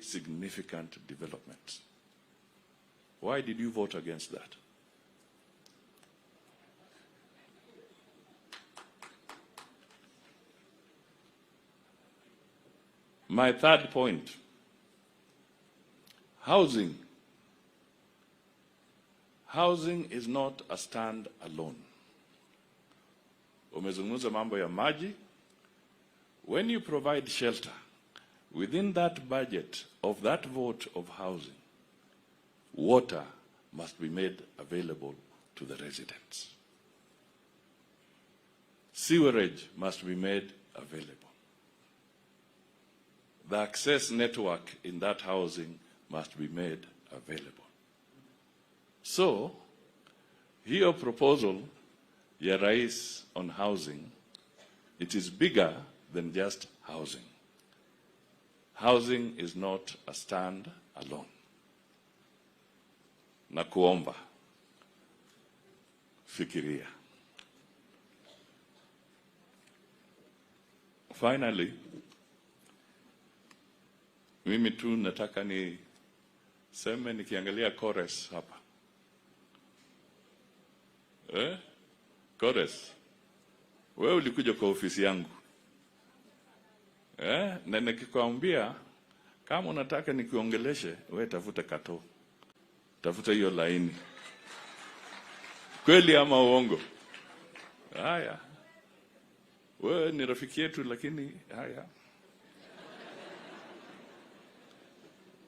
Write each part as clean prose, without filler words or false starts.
Significant developments. Why did you vote against that? My third point, housing. Housing is not a stand alone. Umezungumza mambo ya maji. When you provide shelter, within that budget of that vote of housing, water must be made available to the residents. Sewerage must be made available. The access network in that housing must be made available. So, hiyo proposal ya rais on housing, it is bigger than just housing. Housing is not a stand alone. Nakuomba, fikiria. Finally, mimi tu nataka niseme nikiangalia Kores hapa. Eh? Kores, wewe ulikuja kwa ofisi yangu, eh? Na nikikwambia kama unataka nikuongeleshe, wewe tafuta kato, tafuta hiyo laini. Kweli ama uongo? Haya, wewe ni rafiki yetu, lakini haya,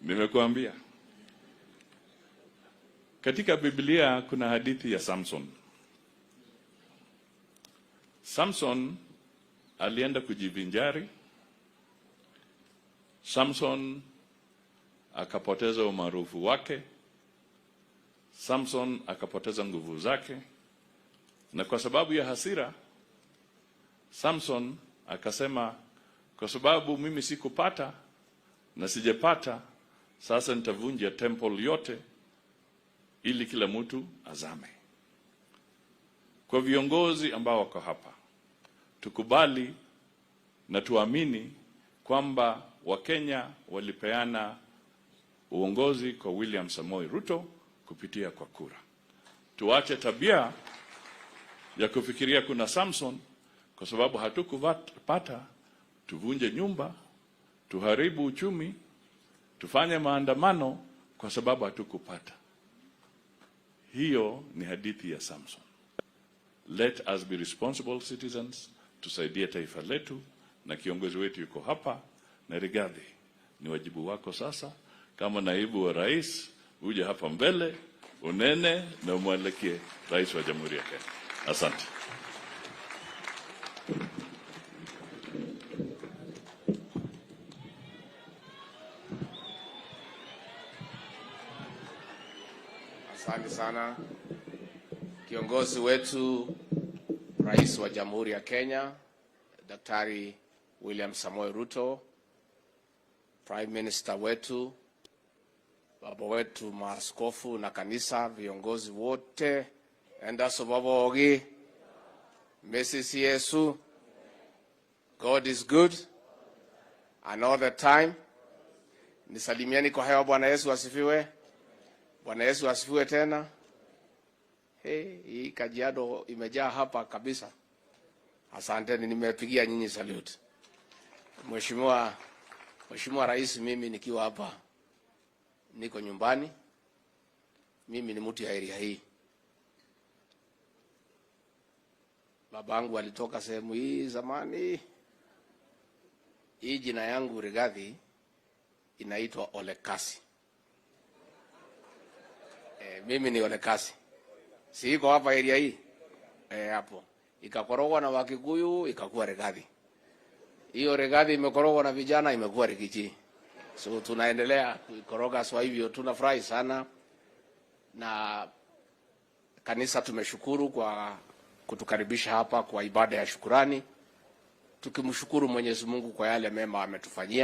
nimekuambia. Katika Biblia kuna hadithi ya Samson. Samson alienda kujivinjari. Samson akapoteza umaarufu wake. Samson akapoteza nguvu zake, na kwa sababu ya hasira Samson akasema, kwa sababu mimi sikupata na sijapata, sasa nitavunja temple yote ili kila mtu azame. Kwa viongozi ambao wako hapa, tukubali na tuamini kwamba Wakenya walipeana uongozi kwa William Samoei Ruto kupitia kwa kura. Tuache tabia ya kufikiria kuna Samson, kwa sababu hatukupata, tuvunje nyumba, tuharibu uchumi, tufanye maandamano kwa sababu hatukupata. Hiyo ni hadithi ya Samson. Let us be responsible citizens, tusaidie taifa letu, na kiongozi wetu yuko hapa. Na Rigathi, ni wajibu wako sasa kama naibu wa rais, uje hapa mbele unene na umwelekee rais wa Jamhuri ya Kenya. Asante. Asante sana kiongozi wetu, Rais wa Jamhuri ya Kenya, Daktari William Samoei Ruto, Prime Minister wetu, baba wetu maaskofu na kanisa, viongozi wote, endasobabogi Mrs. Yesu, God is good and all the time. Nisalimieni kwa hewa. Bwana Yesu asifiwe. Bwana Yesu asifiwe tena. Hey, hii Kajiado imejaa hapa kabisa. Asanteni, nimepigia nyinyi salute. Mheshimiwa Rais, mimi nikiwa hapa niko nyumbani. Mimi ni mtu ya area hii. Babangu alitoka sehemu hii zamani. Hii jina yangu Rigathi inaitwa Olekasi. E, mimi ni Olekasi. Si iko hapa area hii? E, hapo. Ikakorogwa na Wakikuyu ikakuwa Rigathi. Hiyo Rigathi imekorogwa na vijana imekuwa Riggy G. So tunaendelea kuikoroga, so hivyo tunafurahi sana na kanisa tumeshukuru kwa kutukaribisha hapa kwa ibada ya shukurani, tukimshukuru Mwenyezi Mungu kwa yale mema ametufanyia.